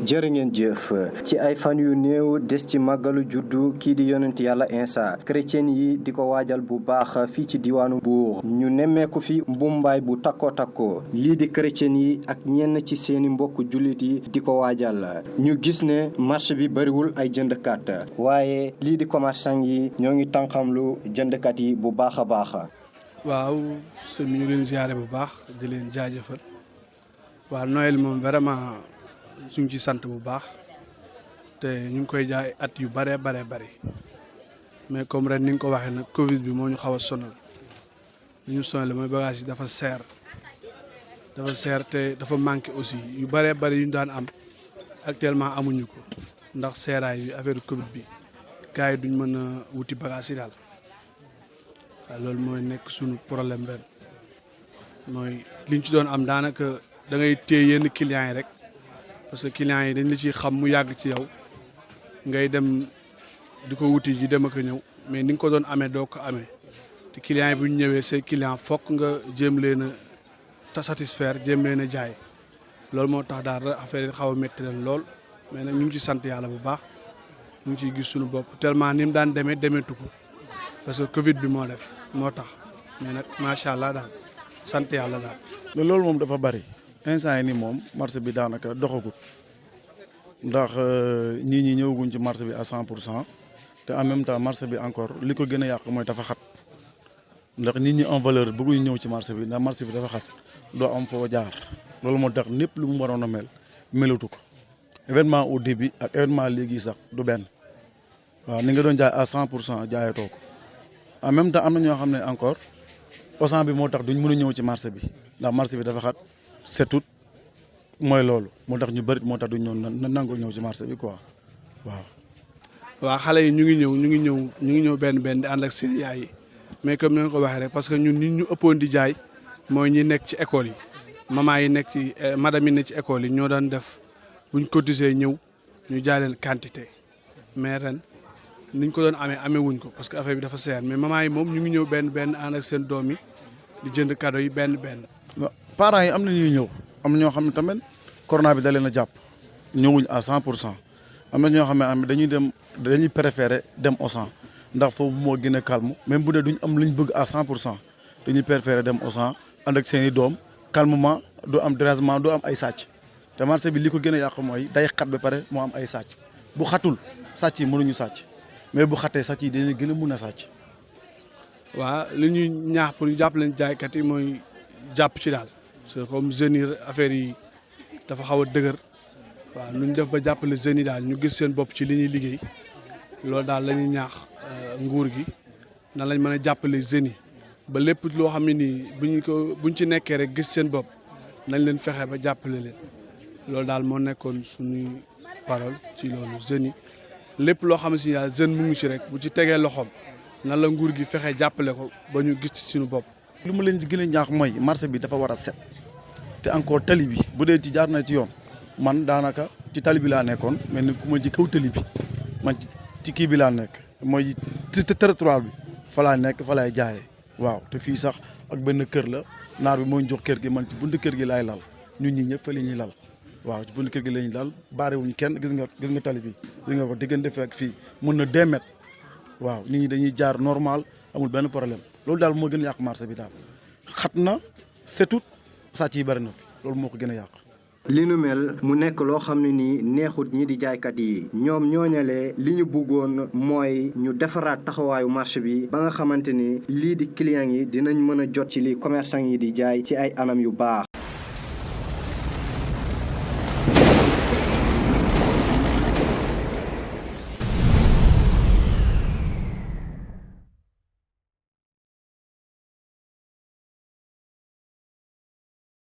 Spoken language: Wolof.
jërë ngeen jëf ci ay fan yu néew des ci màggalu juddu kii di yonent yàlla Insa chrétien yi di ko waajal bu baax fii ci diwaanu Mbuur ñu nemmeeku fi mbumbaay bu takkoo lii di chrétien yi ak ñenn ci seeni mbokk jullit yi di ko waajal ñu gis ne marché bi bariwul ay jëndkat waaye lii di commerçant yi ñoo ngi tànqamlu jëndkat yi bu baax a baax. waaw sëñ bi ñu leen ziare bu baax di leen jaajëfal waaw Noël moom vraiment ñu ngi ci sant bu baax te ñu ngi koy jaay at yu bare mais comme ren ni nga ko waxee nag Covid bi moo ñu xaw a sonal li ñu sonal mooy bagage yi dafa seer te dafa manqué aussi yu bare yu ñu daan am actuellement amuñu ko ndax seeraay bi affaire Covid bi gars yi duñ mën a wuti bagage yi daal waaw loolu mooy nekk suñu problème ren mooy liñ ci doon am daanaka da ngay téye yenn clients yi rek. parce que clients yi dañ la ciy xam mu yàgg ci yow ngay dem di ko wuti ji dem ak ñëw mais ni nga ko doon amee doo ko amee te clients yi bu ñu ñëwee say clients fokk nga jéem leen a satisfaire jéem leen a jaay loolu moo tax daal affaire yi xaw a métti leen lool mais nag ñu ngi ci sant yàlla bu baax ñu ngi ciy gis suñu bopp tellement ni mu daan demeetu ko parce que Covid bi moo tax mais nag macha allah daal sant yàlla daal. loolu moom dafa bari. instant yi nii moom marché bi daanaka doxagut ndax nit ñi ñëwaguñ ci marché bi à 100% te en même temps marché bi encore li ko gën a yàq mooy dafa xat ndax nit ñi en valeur bëgguñu ñëw ci marché bi ndax marché bi dafa xat doo am foo jaar loolu moo tax lépp lu mu waroon a melatu ko événement au début ak événement léegi sax du benn waaw ni nga doon jaay à 100% jaayatoo ko en même temps am na ñoo xam ne encore Auchan bi moo tax duñ mën a ñëw ci marché bi ndax marché bi dafa xat. setut mooy loolu moo tax ñu bëri moo tax du ñëw nangoo ñëw ci marché bi quoi waaw. waaw xale yi ñu ngi ñëw benn di ànd ak seen yaay yi mais comme ni nga ko waxee rek parce que ñun nit ñu ëppoon di jaay mooy ñi nekk ci école yi maman yi nekk ci madame yi nekk ci école yi ñoo daan def buñ cotisé ñëw ñu jaay leen quantité mais ren niñ ko doon amee wuñ ko parce que affaire bi dafa seer mais maman yi moom ñu ngi ñëw benn ànd ak seen doom yi di jënd cadeau yi benn. parents yi am na ñuy ñëw am na ñoo xam ne tamit corona bi da leen a jàpp ñëwuñ à 100% am na ñoo xam ne dañuy préférer dem Auchan ndax foofu moo gën a calme même bu dee duñ am luñ bëgg à 100% dañuy préférer dem Auchan ànd ak seen i doom calmement du am dérangement du am ay sàcc te marché bi li ko gën a yàq mooy day xat ba pare moo am ay sàcc bu xatul sàcc yi mënuñu sàcc mais bu xatee sàcc yi dañuy gën a mun a sàcc. waaw li ñuy ñaax pour ñu jàppale jaaykat yi mooy jàpp ci daal. parce que comme jeunes yi affaire yi dafa xaw a dëgër waaw nu ñu def ba jàppale jeunes yi daal ñu gis seen bopp ci li ñuy liggéey loolu daal la ñuy ñaax nguur gi nan lañ mën a jàppale jeunes yi ba lépp loo xam ne nii buñ ci nekkee rek gis seen bopp nañ leen fexe ba jàppale leen loolu daal moo nekkoon suñuy parole ci loolu jeunes yi lépp loo xam ne si daal jeune mu ngi ci rek bu ci tegee loxoom nan la nguur gi fexe jàppale ko ba ñu gis ci suñu bopp. lu mu leen gën a ñaax mooy marché bi dafa war a set te encore tali bi bu dee ci jaar na ci yoon man daanaka ci tali bi laa nekkoon mais ni ku ma ci kaw tali bi man ci kii bi laa nekk mooy ci territoire bi fa laa nekk fa laay jaayee waaw te fii sax ak benn kër la naar bi moo ñu jox kër gi man ci buntu kër gi laay lal ñun ñi ñëpp fa la ñuy lal waaw ci buntu kër gi la ñuy lal baare wuñ kenn gis nga tali bi gis nga ko diggante fekk fii mun na 2 mètres waaw nit ñi dañuy jaar normal amul benn problème. loolu daal moo gën a yàq marché bi daal xat na setut sàcc yi bari na fi loolu moo ko gën a yàq. li nu mel mu nekk loo xam ne nii neexut ñi di jaaykat yi ñoom ñooñalee li ñu bëggoon mooy ñu defaraat taxawaayu marché bi ba nga xamante ni lii di clients yi dinañ mën a jot ci li commerçant yi di jaay ci ay anam yu baax.